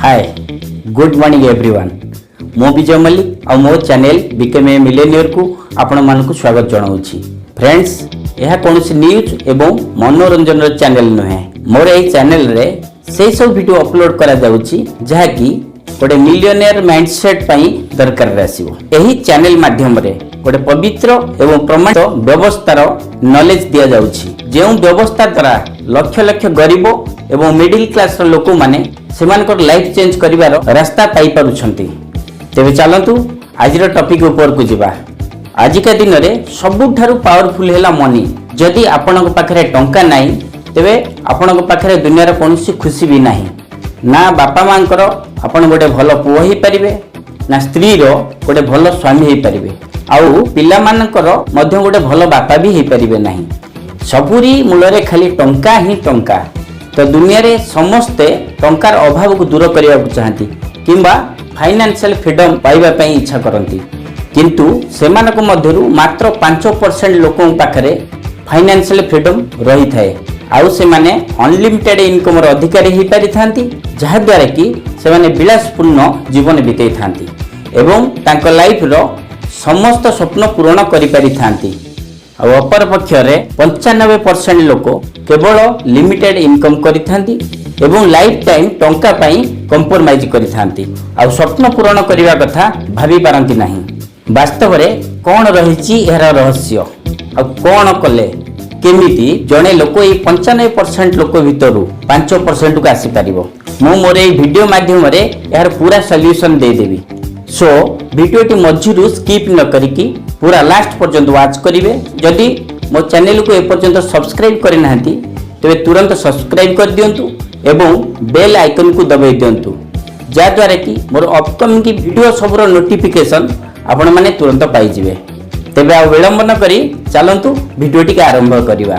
Hi, good morning everyone. ମୁଁ ବିଜୟ ମଲ୍ଲିକ ଆଉ ମୋ ଚ୍ୟାନେଲ୍ ବିକମ୍ ଏ ମିଲେନିୟରକୁ ଆପଣମାନଙ୍କୁ ସ୍ୱାଗତ ଜଣାଉଛି। ଫ୍ରେଣ୍ଡସ୍, ଏହା କୌଣସି ନ୍ୟୁଜ୍ ଏବଂ ମନୋରଞ୍ଜନର ଚ୍ୟାନେଲ୍ ନୁହେଁ। ମୋର ଏହି ଚ୍ୟାନେଲରେ ସେଇ ସବୁ ଭିଡ଼ିଓ ଅପଲୋଡ଼ କରାଯାଉଛି, ଯାହାକି ଗୋଟେ ମିଲିୟନିୟର ମାଇଣ୍ଡସେଟ୍ ପାଇଁ ଦରକାରରେ ଆସିବ। ଏହି ଚ୍ୟାନେଲ ମାଧ୍ୟମରେ ଗୋଟେ ପବିତ୍ର ଏବଂ ପ୍ରମାଣିତ ବ୍ୟବସ୍ଥାର ନଲେଜ ଦିଆଯାଉଛି, ଯେଉଁ ବ୍ୟବସ୍ଥା ଦ୍ୱାରା ଲକ୍ଷ ଲକ୍ଷ ଗରିବ ଏବଂ ମିଡିଲ କ୍ଲାସର ଲୋକମାନେ ସେମାନଙ୍କର ଲାଇଫ ଚେଞ୍ଜ କରିବାର ରାସ୍ତା ପାଇପାରୁଛନ୍ତି। ତେବେ ଚାଲନ୍ତୁ, ଆଜିର ଟପିକ ଉପରକୁ ଯିବା। ଆଜିକା ଦିନରେ ସବୁଠାରୁ ପାୱାରଫୁଲ ହେଲା ମନି। ଯଦି ଆପଣଙ୍କ ପାଖରେ ଟଙ୍କା ନାହିଁ, ତେବେ ଆପଣଙ୍କ ପାଖରେ ଦୁନିଆର କୌଣସି ଖୁସି ବି ନାହିଁ। ନା ବାପା ମାଙ୍କର ଆପଣ ଗୋଟେ ଭଲ ପୁଅ ହେଇପାରିବେ, ନା ସ୍ତ୍ରୀର ଗୋଟେ ଭଲ ସ୍ୱାମୀ ହେଇପାରିବେ, ଆଉ ପିଲାମାନଙ୍କର ମଧ୍ୟ ଗୋଟେ ଭଲ ବାପା ବି ହେଇପାରିବେ ନାହିଁ। ସବୁରି ମୂଳରେ ଖାଲି ଟଙ୍କା ହିଁ ଟଙ୍କା। ତ ଦୁନିଆରେ ସମସ୍ତେ ଟଙ୍କାର ଅଭାବକୁ ଦୂର କରିବାକୁ ଚାହାନ୍ତି କିମ୍ବା ଫାଇନାନ୍ସିଆଲ ଫ୍ରିଡମ୍ ପାଇବା ପାଇଁ ଇଚ୍ଛା କରନ୍ତି। କିନ୍ତୁ ସେମାନଙ୍କ ମଧ୍ୟରୁ ମାତ୍ର 5% ଲୋକଙ୍କ ପାଖରେ ଫାଇନାନ୍ସିଆଲ ଫ୍ରିଡମ୍ ରହିଥାଏ ଆଉ ସେମାନେ ଅନଲିମିଟେଡ୍ ଇନକମ୍ର ଅଧିକାରୀ ହୋଇପାରିଥାନ୍ତି, ଯାହାଦ୍ୱାରା କି ସେମାନେ ବିଳାସପୂର୍ଣ୍ଣ ଜୀବନ ବିତେଇଥାନ୍ତି ଏବଂ ତାଙ୍କ ଲାଇଫର ସମସ୍ତ ସ୍ୱପ୍ନ ପୂରଣ କରିପାରିଥାନ୍ତି। ଆଉ ଅପର ପକ୍ଷରେ 95% ଲୋକ କେବଳ ଲିମିଟେଡ୍ ଇନକମ୍ କରିଥାନ୍ତି ଏବଂ ଲାଇଫ୍ ଟାଇମ୍ ଟଙ୍କା ପାଇଁ କମ୍ପ୍ରମାଇଜ୍ କରିଥାନ୍ତି ଆଉ ସ୍ୱପ୍ନ ପୂରଣ କରିବା କଥା ଭାବି ପାରନ୍ତି ନାହିଁ। ବାସ୍ତବରେ କ'ଣ ରହିଛି ଏହାର ରହସ୍ୟ ଆଉ କ'ଣ କଲେ, କେମିତି ଜଣେ ଲୋକ ଏଇ 95% ଲୋକ ଭିତରୁ 5%କୁ ଆସିପାରିବ, ମୁଁ ମୋର ଏଇ ଭିଡ଼ିଓ ମାଧ୍ୟମରେ ଏହାର ପୁରା ସଲ୍ୟୁସନ୍ ଦେଇଦେବି। ସୋ ଭିଡ଼ିଓଟି ମଝିରୁ ସ୍କିପ୍ ନ କରିକି ପୁରା ଲାଷ୍ଟ ପର୍ଯ୍ୟନ୍ତ ୱାଚ୍ କରିବେ। ଯଦି ମୋ ଚ୍ୟାନେଲକୁ ଏପର୍ଯ୍ୟନ୍ତ ସବସ୍କ୍ରାଇବ୍ କରିନାହାନ୍ତି, ତେବେ ତୁରନ୍ତ ସବସ୍କ୍ରାଇବ୍ କରିଦିଅନ୍ତୁ ଏବଂ ବେଲ୍ ଆଇକନ୍କୁ ଦବାଇ ଦିଅନ୍ତୁ, ଯାହାଦ୍ୱାରା କି ମୋର ଅପକମିଂ ଭିଡ଼ିଓ ସବୁର ନୋଟିଫିକେସନ୍ ଆପଣମାନେ ତୁରନ୍ତ ପାଇଯିବେ। ତେବେ ଆଉ ବିଳମ୍ବ ନ କରି ଚାଲନ୍ତୁ, ଭିଡ଼ିଓଟିକୁ ଆରମ୍ଭ କରିବା।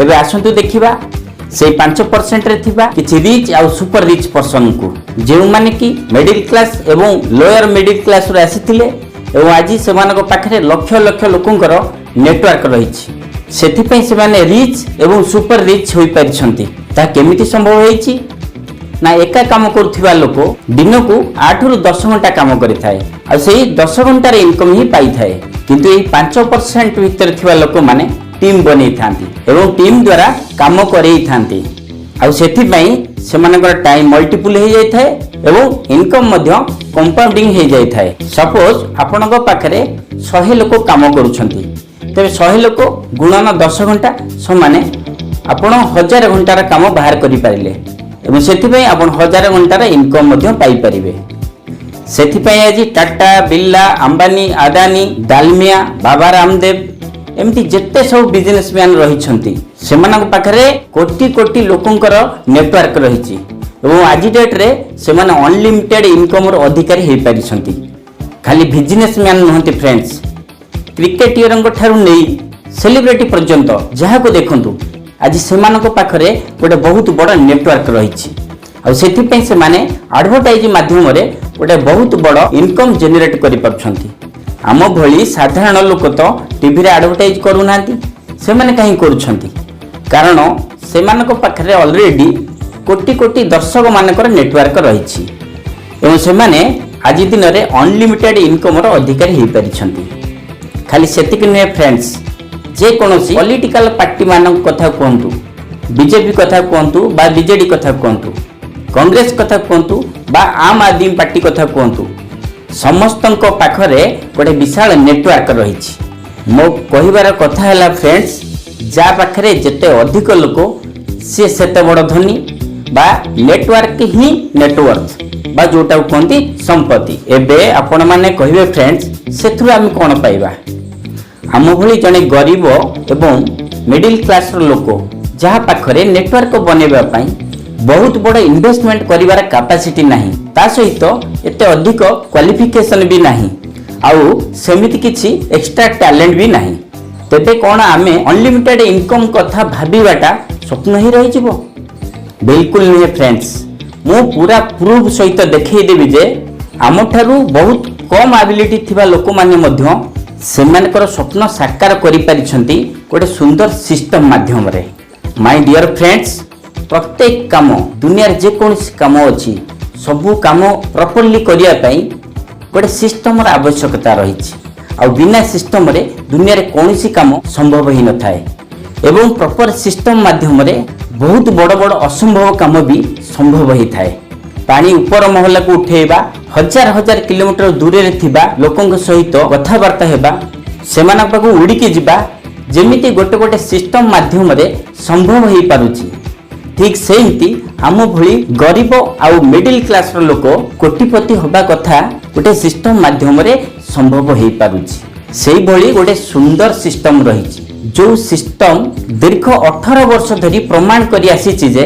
ଏବେ ଆସନ୍ତୁ ଦେଖିବା ସେଇ 5%ରେ ଥିବା କିଛି ରିଚ୍ ଆଉ ସୁପର ରିଚ୍ ପର୍ସନକୁ, ଯେଉଁମାନେ କି ମିଡିଲ କ୍ଲାସ୍ ଏବଂ ଲୋୟର ମିଡିଲ କ୍ଲାସରୁ ଆସିଥିଲେ ଏବଂ ଆଜି ସେମାନଙ୍କ ପାଖରେ ଲକ୍ଷ ଲକ୍ଷ ଲୋକଙ୍କର ନେଟୱାର୍କ ରହିଛି। ସେଥିପାଇଁ ସେମାନେ ରିଚ୍ ଏବଂ ସୁପର ରିଚ୍ ହୋଇପାରିଛନ୍ତି। ତାହା କେମିତି ସମ୍ଭବ ହେଇଛି ନା, ଏକା କାମ କରୁଥିବା ଲୋକ ଦିନକୁ 8ରୁ 10 ଘଣ୍ଟା କାମ କରିଥାଏ ଆଉ ସେଇ 10 ଘଣ୍ଟାର ଇନକମ୍ ହିଁ ପାଇଥାଏ। କିନ୍ତୁ ଏଇ 5% ଭିତରେ ଥିବା ଲୋକମାନେ ଟିମ୍ ବନେଇଥାନ୍ତି ଏବଂ ଟିମ୍ ଦ୍ୱାରା କାମ କରେଇଥାନ୍ତି ଆଉ ସେଥିପାଇଁ ସେମାନଙ୍କର ଟାଇମ୍ ମଲ୍ଟିପୁଲ୍ ହେଇଯାଇଥାଏ ଏବଂ ଇନକମ୍ ମଧ୍ୟ କମ୍ପାଉଣ୍ଡିଂ ହେଇଯାଇଥାଏ। ସପୋଜ ଆପଣଙ୍କ ପାଖରେ 100 ଲୋକ କାମ କରୁଛନ୍ତି, ତେବେ 100 ଲୋକ ଗୁଣନ 10 ଘଣ୍ଟା ସମାନେ ଆପଣ 1000 ଘଣ୍ଟାର କାମ ବାହାର କରିପାରିଲେ ଏବଂ ସେଥିପାଇଁ ଆପଣ 1000 ଘଣ୍ଟାର ଇନକମ୍ ମଧ୍ୟ ପାଇପାରିବେ। ସେଥିପାଇଁ ଆଜି ଟାଟା, ବିର୍ଲା, ଆମ୍ବାନୀ, ଆଦାନୀ, ଡାଲମିଆ, ବାବା ରାମଦେବ, ଏମିତି ଯେତେ ସବୁ ବିଜନେସମ୍ୟାନ୍ ରହିଛନ୍ତି, ସେମାନଙ୍କ ପାଖରେ କୋଟି କୋଟି ଲୋକଙ୍କର ନେଟୱାର୍କ ରହିଛି ଏବଂ ଆଜି ଡେଟ୍ରେ ସେମାନେ ଅନଲିମିଟେଡ୍ ଇନକମ୍ର ଅଧିକାରୀ ହୋଇପାରିଛନ୍ତି। ଖାଲି ବିଜନେସମ୍ୟାନ୍ ନୁହନ୍ତି ଫ୍ରେଣ୍ଡସ୍, କ୍ରିକେଟିୟରଙ୍କ ଠାରୁ ନେଇ ସେଲିବ୍ରିଟି ପର୍ଯ୍ୟନ୍ତ ଯାହାକୁ ଦେଖନ୍ତୁ, ଆଜି ସେମାନଙ୍କ ପାଖରେ ଗୋଟେ ବହୁତ ବଡ଼ ନେଟୱାର୍କ ରହିଛି ଆଉ ସେଥିପାଇଁ ସେମାନେ ଆଡଭର୍ଟାଇଜ ମାଧ୍ୟମରେ ଗୋଟେ ବହୁତ ବଡ଼ ଇନକମ୍ ଜେନେରେଟ୍ କରିପାରୁଛନ୍ତି। ଆମ ଭଳି ସାଧାରଣ ଲୋକ ତ ଟିଭିରେ ଆଡଭର୍ଟାଇଜ କରୁନାହାନ୍ତି, ସେମାନେ କାହିଁ କରୁଛନ୍ତି? କାରଣ ସେମାନଙ୍କ ପାଖରେ ଅଲରେଡି କୋଟି କୋଟି ଦର୍ଶକମାନଙ୍କର ନେଟୱାର୍କ ରହିଛି ଏବଂ ସେମାନେ ଆଜି ଦିନରେ ଅନଲିମିଟେଡ୍ ଇନକମ୍ର ଅଧିକାରୀ ହୋଇପାରିଛନ୍ତି। ଖାଲି ସେତିକି ନୁହେଁ ଫ୍ରେଣ୍ଡସ୍, ଯେକୌଣସି ପଲିଟିକାଲ ପାର୍ଟିମାନଙ୍କ କଥା କୁହନ୍ତୁ, ବିଜେପି କଥା କୁହନ୍ତୁ ବା ବିଜେଡି କଥା କୁହନ୍ତୁ, କଂଗ୍ରେସ କଥା କୁହନ୍ତୁ ବା ଆମ୍ ଆଦମୀ ପାର୍ଟି କଥା କୁହନ୍ତୁ, ସମସ୍ତଙ୍କ ପାଖରେ ଗୋଟେ ବିଶାଳ ନେଟୱାର୍କ ରହିଛି। ମୋ କହିବାର କଥା ହେଲା ଫ୍ରେଣ୍ଡସ୍, ଯାହା ପାଖରେ ଯେତେ ଅଧିକ ଲୋକ, ସିଏ ସେତେ ବଡ଼ ଧନୀ ବା ନେଟୱାର୍କ ହିଁ ନେଟୱାର୍ଥ ବା ଯୋଉଟାକୁ କୁହନ୍ତି ସମ୍ପତ୍ତି। ଏବେ ଆପଣମାନେ କହିବେ, ଫ୍ରେଣ୍ଡସ୍, ସେଥିରୁ ଆମେ କ'ଣ ପାଇବା? ଆମ ଭଳି ଜଣେ ଗରିବ ଏବଂ ମିଡିଲ କ୍ଲାସର ଲୋକ, ଯାହା ପାଖରେ ନେଟୱାର୍କ ବନେଇବା ପାଇଁ ବହୁତ ବଡ଼ ଇନଭେଷ୍ଟମେଣ୍ଟ କରିବାର କାପାସିଟି ନାହିଁ, ତା ସହିତ ଏତେ ଅଧିକ କ୍ୱାଲିଫିକେସନ ବି ନାହିଁ ଆଉ ସେମିତି କିଛି ଏକ୍ସଟ୍ରା ଟ୍ୟାଲେଣ୍ଟ ବି ନାହିଁ, ତେବେ କ'ଣ ଆମେ ଅନଲିମିଟେଡ୍ ଇନକମ୍ କଥା ଭାବିବାଟା ସ୍ୱପ୍ନ ହିଁ ରହିଯିବ? ବିଲକୁଲ ନୁହେଁ ଫ୍ରେଣ୍ଡସ୍। ମୁଁ ପୁରା ପ୍ରୁଫ୍ ସହିତ ଦେଖେଇଦେବି ଯେ ଆମଠାରୁ ବହୁତ କମ୍ ଆବିଲିଟି ଥିବା ଲୋକମାନେ ମଧ୍ୟ ସେମାନଙ୍କର ସ୍ୱପ୍ନ ସାକାର କରିପାରିଛନ୍ତି ଗୋଟେ ସୁନ୍ଦର ସିଷ୍ଟମ ମାଧ୍ୟମରେ। ମାଇ ଡିଅର ଫ୍ରେଣ୍ଡସ୍, ପ୍ରତ୍ୟେକ କାମ, ଦୁନିଆରେ ଯେକୌଣସି କାମ ଅଛି, ସବୁ କାମ ପ୍ରପରଲି କରିବା ପାଇଁ ଗୋଟେ ସିଷ୍ଟମର ଆବଶ୍ୟକତା ରହିଛି। ଆଉ ବିନା ସିଷ୍ଟମରେ ଦୁନିଆରେ କୌଣସି କାମ ସମ୍ଭବ ହୋଇନଥାଏ ଏବଂ ପ୍ରପର ସିଷ୍ଟମ ମାଧ୍ୟମରେ ବହୁତ ବଡ଼ ବଡ଼ ଅସମ୍ଭବ କାମ ବି ସମ୍ଭବ ହୋଇଥାଏ। ପାଣି ଉପର ମହଲାକୁ ଉଠେଇବା, ହଜାର ହଜାର କିଲୋମିଟର ଦୂରରେ ଥିବା ଲୋକଙ୍କ ସହିତ କଥାବାର୍ତ୍ତା ହେବା, ସେମାନଙ୍କ ପାଖକୁ ଉଡ଼ିକି ଯିବା, ଯେମିତି ଗୋଟେ ଗୋଟେ ସିଷ୍ଟମ ମାଧ୍ୟମରେ ସମ୍ଭବ ହୋଇପାରୁଛି, ଠିକ୍ ସେମିତି ଆମ ଭଳି ଗରିବ ଆଉ ମିଡିଲ କ୍ଲାସର ଲୋକ କୋଟିପତି ହେବା କଥା ଗୋଟେ ସିଷ୍ଟମ ମାଧ୍ୟମରେ ସମ୍ଭବ ହୋଇପାରୁଛି। ସେଇଭଳି ଗୋଟେ ସୁନ୍ଦର ସିଷ୍ଟମ ରହିଛି, ଯେଉଁ ସିଷ୍ଟମ ଦୀର୍ଘ 18 ବର୍ଷ ଧରି ପ୍ରମାଣ କରି ଆସିଛି ଯେ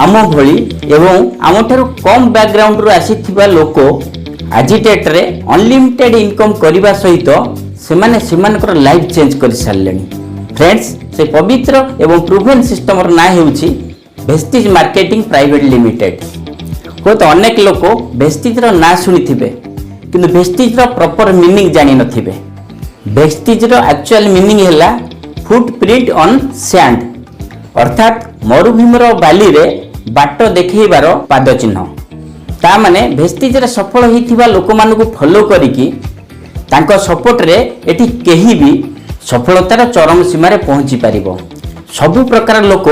ଆମ ଭଳି ଏବଂ ଆମଠାରୁ କମ୍ ବ୍ୟାକଗ୍ରାଉଣ୍ଡରୁ ଆସିଥିବା ଲୋକ ଆଜି ଡେଟ୍ରେ ଅନଲିମିଟେଡ୍ ଇନକମ୍ କରିବା ସହିତ ସେମାନେ ସେମାନଙ୍କର ଲାଇଫ୍ ଚେଞ୍ଜ କରିସାରିଲେଣି। ଫ୍ରେଣ୍ଡସ୍, ସେ ପବିତ୍ର ଏବଂ ପ୍ରୁଭେନ୍ ସିଷ୍ଟମର ନାଁ ହେଉଛି ଭେଷ୍ଟିଜ୍ ମାର୍କେଟିଂ ପ୍ରାଇଭେଟ ଲିମିଟେଡ୍। ହୁଏତ ଅନେକ ଲୋକ ଭେଷ୍ଟିଜ୍ର ନାଁ ଶୁଣିଥିବେ, କିନ୍ତୁ ଭେଷ୍ଟିଜ୍ର ପ୍ରପର ମିନିଂ ଜାଣିନଥିବେ। ଭେଷ୍ଟିଜ୍ର ଆକ୍ଚୁଆଲ ମିନିଂ ହେଲା ଫୁଟ୍ ପ୍ରିଣ୍ଟ ଅନ୍ ସ୍ୟାଣ୍ଡ, ଅର୍ଥାତ୍ ମରୁଭୂମିର ବାଲିରେ ବାଟ ଦେଖେଇବାର ପାଦଚିହ୍ନ। ତା ମାନେ ଭେଷ୍ଟିଜ୍ରେ ସଫଳ ହୋଇଥିବା ଲୋକମାନଙ୍କୁ ଫଲୋ କରିକି ତାଙ୍କ ସପୋର୍ଟରେ ଏଠି କେହି ବି ସଫଳତାର ଚରମ ସୀମାରେ ପହଞ୍ଚି ପାରିବ। ସବୁ ପ୍ରକାର ଲୋକ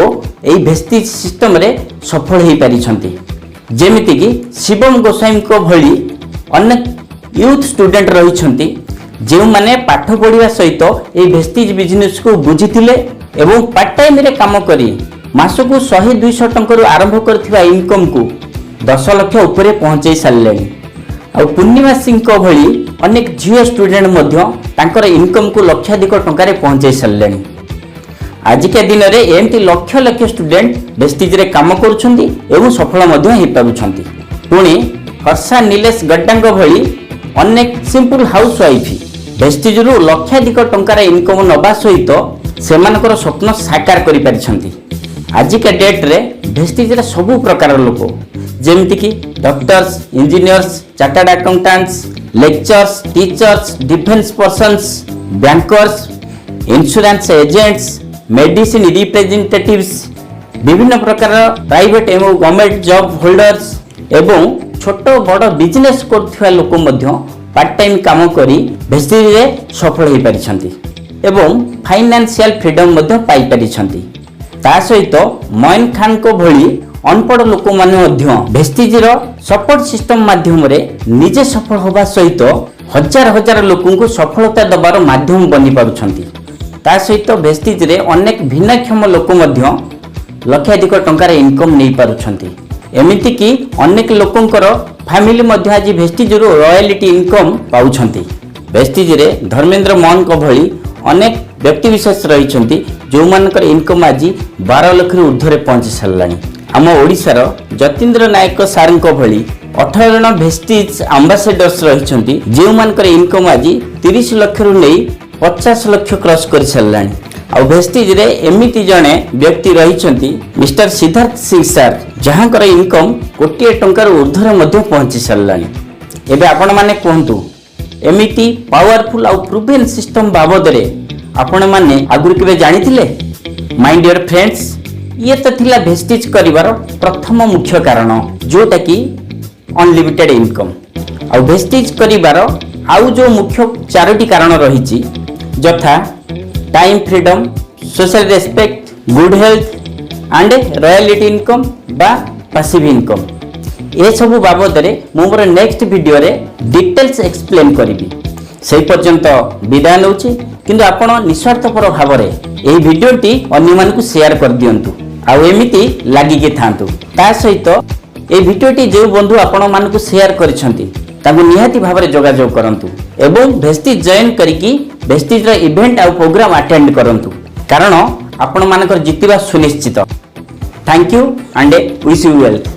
ଏଇ ଭେଷ୍ଟିଜ୍ ସିଷ୍ଟମରେ ସଫଳ ହୋଇପାରିଛନ୍ତି। ଯେମିତିକି ଶିବମ ଗୋସ୍ୱାମୀଙ୍କ ଭଳି ଅନେକ ୟୁଥ୍ ଷ୍ଟୁଡେଣ୍ଟ ରହିଛନ୍ତି, ଯେଉଁମାନେ ପାଠ ପଢ଼ିବା ସହିତ ଏଇ ଭେଷ୍ଟିଜ୍ ବିଜନେସକୁ ବୁଝିଥିଲେ ଏବଂ ପାର୍ଟ ଟାଇମରେ କାମ କରି ମାସକୁ 100-200 ଟଙ୍କାରୁ ଆରମ୍ଭ କରିଥିବା ଇନକମ୍କୁ 10 ଲକ୍ଷ ଉପରେ ପହଞ୍ଚାଇ ସାରିଲେଣି। ଆଉ ପୂର୍ଣ୍ଣିମା ସିଂଙ୍କ ଭଳି ଅନେକ ଝିଅ ଷ୍ଟୁଡେଣ୍ଟ ମଧ୍ୟ ତାଙ୍କର ଇନକମ୍କୁ ଲକ୍ଷାଧିକ ଟଙ୍କାରେ ପହଞ୍ଚାଇ ସାରିଲେଣି। ଆଜିକା ଦିନରେ ଏମିତି ଲକ୍ଷ ଲକ୍ଷ ଷ୍ଟୁଡେଣ୍ଟ ଭେଷ୍ଟିଜରେ କାମ କରୁଛନ୍ତି ଏବଂ ସଫଳ ମଧ୍ୟ ହୋଇପାରୁଛନ୍ତି। ପୁଣି ହର୍ଷା ନିଲେଶ ଗଡ୍ଡାଙ୍କ ଭଳି ଅନେକ ସିମ୍ପଲ ହାଉସ୍ ୱାଇଫ୍ ଭେଷ୍ଟିଜରୁ ଲକ୍ଷାଧିକ ଟଙ୍କାର ଇନକମ୍ ନେବା ସହିତ ସେମାନଙ୍କର ସ୍ୱପ୍ନ ସାକାର କରିପାରିଛନ୍ତି। ଆଜିକା ଡେଟ୍ରେ ଭେଷ୍ଟିଜରେ ସବୁ ପ୍ରକାର ଲୋକ, ଯେମିତିକି doctors, engineers, chartered accountants, lecturers, teachers, defence persons, bankers, insurance agents, medicine representatives, ବିଭିନ୍ନ ପ୍ରକାର ପ୍ରାଇଭେଟ ଏବଂ ଗଭର୍ଣ୍ଣମେଣ୍ଟ ଜବ୍ ହୋଲ୍ଡର୍ସ ଏବଂ ଛୋଟ ବଡ଼ ବିଜନେସ୍ କରୁଥିବା ଲୋକ ମଧ୍ୟ ପାର୍ଟ ଟାଇମ୍ କାମ କରି ଭେଷ୍ଟିଜରେ ସଫଳ ହୋଇପାରିଛନ୍ତି ଏବଂ ଫାଇନାନ୍ସିଆଲ ଫ୍ରିଡମ୍ ମଧ୍ୟ ପାଇପାରିଛନ୍ତି। ତା ସହିତ ମୟନ ଖାନଙ୍କ ଭଳି ଅନପଢ଼ ଲୋକମାନେ ମଧ୍ୟ ଭେଷ୍ଟିଜର ସପୋର୍ଟ ସିଷ୍ଟମ ମାଧ୍ୟମରେ ନିଜେ ସଫଳ ହେବା ସହିତ ହଜାର ହଜାର ଲୋକଙ୍କୁ ସଫଳତା ଦେବାର ମାଧ୍ୟମ ବନିପାରୁଛନ୍ତି। ତା ସହିତ ଭେଷ୍ଟିଜରେ ଅନେକ ଭିନ୍ନକ୍ଷମ ଲୋକ ମଧ୍ୟ ଲକ୍ଷାଧିକ ଟଙ୍କାର ଇନକମ୍ ନେଇପାରୁଛନ୍ତି। ଏମିତିକି ଅନେକ ଲୋକଙ୍କର ଫ୍ୟାମିଲି ମଧ୍ୟ ଆଜି ଭେଷ୍ଟିଜରୁ ରୟାଲିଟି ଇନକମ୍ ପାଉଛନ୍ତି। ଭେଷ୍ଟିଜରେ ଧର୍ମେନ୍ଦ୍ର ମୋହନଙ୍କ ଭଳି ଅନେକ ବ୍ୟକ୍ତିବିଶେଷ ରହିଛନ୍ତି, ଯେଉଁମାନଙ୍କର ଇନକମ୍ ଆଜି 12 ଲକ୍ଷରୁ ଉର୍ଦ୍ଧ୍ୱରେ ପହଞ୍ଚି ସାରିଲାଣି। ଆମ ଓଡ଼ିଶାର ଯତୀନ୍ଦ୍ର ନାୟକ ସାର୍ଙ୍କ ଭଳି 18 ଜଣ ଭେଷ୍ଟିଜ୍ ଆମ୍ବାସେଡର୍ସ ରହିଛନ୍ତି, ଯେଉଁମାନଙ୍କର ଇନକମ୍ ଆଜି 30 ଲକ୍ଷରୁ ନେଇ 50 ଲକ୍ଷ କ୍ରସ୍ କରିସାରିଲାଣି। ଆଉ ଭେଷ୍ଟିଜରେ ଏମିତି ଜଣେ ବ୍ୟକ୍ତି ରହିଛନ୍ତି, ମିଷ୍ଟର ସିଦ୍ଧାର୍ଥ ସିଂ ସାର୍, ଯାହାଙ୍କର ଇନକମ୍ କୋଟିଏ ଟଙ୍କାରୁ ଉର୍ଦ୍ଧ୍ୱରେ ମଧ୍ୟ ପହଞ୍ଚି ସାରିଲାଣି। ଏବେ ଆପଣମାନେ କୁହନ୍ତୁ, ଏମିତି ପାୱାରଫୁଲ୍ ଆଉ ପ୍ରୁଭେନ୍ ସିଷ୍ଟମ ବାବଦରେ ଆପଣମାନେ ଆଗରୁ କେବେ ଜାଣିଥିଲେ? ମାଇ ଡିଅର ଫ୍ରେଣ୍ଡସ୍, ଇଏ ତ ଥିଲା ଭେଷ୍ଟିଜ୍ କରିବାର ପ୍ରଥମ ମୁଖ୍ୟ କାରଣ, ଯେଉଁଟାକି ଅନଲିମିଟେଡ୍ ଇନକମ୍। ଆଉ ଭେଷ୍ଟିଜ୍ କରିବାର ଆଉ ଯେଉଁ ମୁଖ୍ୟ ଚାରୋଟି କାରଣ ରହିଛି, ଯଥା time freedom, social respect, good health and royalty income ବା ପାସିଭ୍ ଇନକମ୍, ଏସବୁ ବାବଦରେ ମୁଁ ମୋର ନେକ୍ସଟ ଭିଡ଼ିଓରେ ଡିଟେଲ୍ସ ଏକ୍ସପ୍ଲେନ୍ କରିବି। ସେହି ପର୍ଯ୍ୟନ୍ତ ବିଦାୟ ନେଉଛି, କିନ୍ତୁ ଆପଣ ନିସ୍ୱାର୍ଥପର ଭାବରେ ଏହି ଭିଡ଼ିଓଟି ଅନ୍ୟମାନଙ୍କୁ ସେୟାର କରିଦିଅନ୍ତୁ ଆଉ ଏମିତି ଲାଗିକି ଥାଆନ୍ତୁ। ତା ସହିତ ଏହି ଭିଡ଼ିଓଟି ଯେଉଁ ବନ୍ଧୁ ଆପଣମାନଙ୍କୁ ସେୟାର କରିଛନ୍ତି, ତାଙ୍କୁ ନିହାତି ଭାବରେ ଯୋଗାଯୋଗ କରନ୍ତୁ ଏବଂ ଭେଷ୍ଟିଜ୍ ଜଏନ୍ କରିକି ଭେଷ୍ଟିଜ୍ର ଇଭେଣ୍ଟ ଆଉ ପ୍ରୋଗ୍ରାମ ଆଟେଣ୍ଡ କରନ୍ତୁ, କାରଣ ଆପଣମାନଙ୍କର ଜିତିବା ସୁନିଶ୍ଚିତ। Thank you and wish you wealth.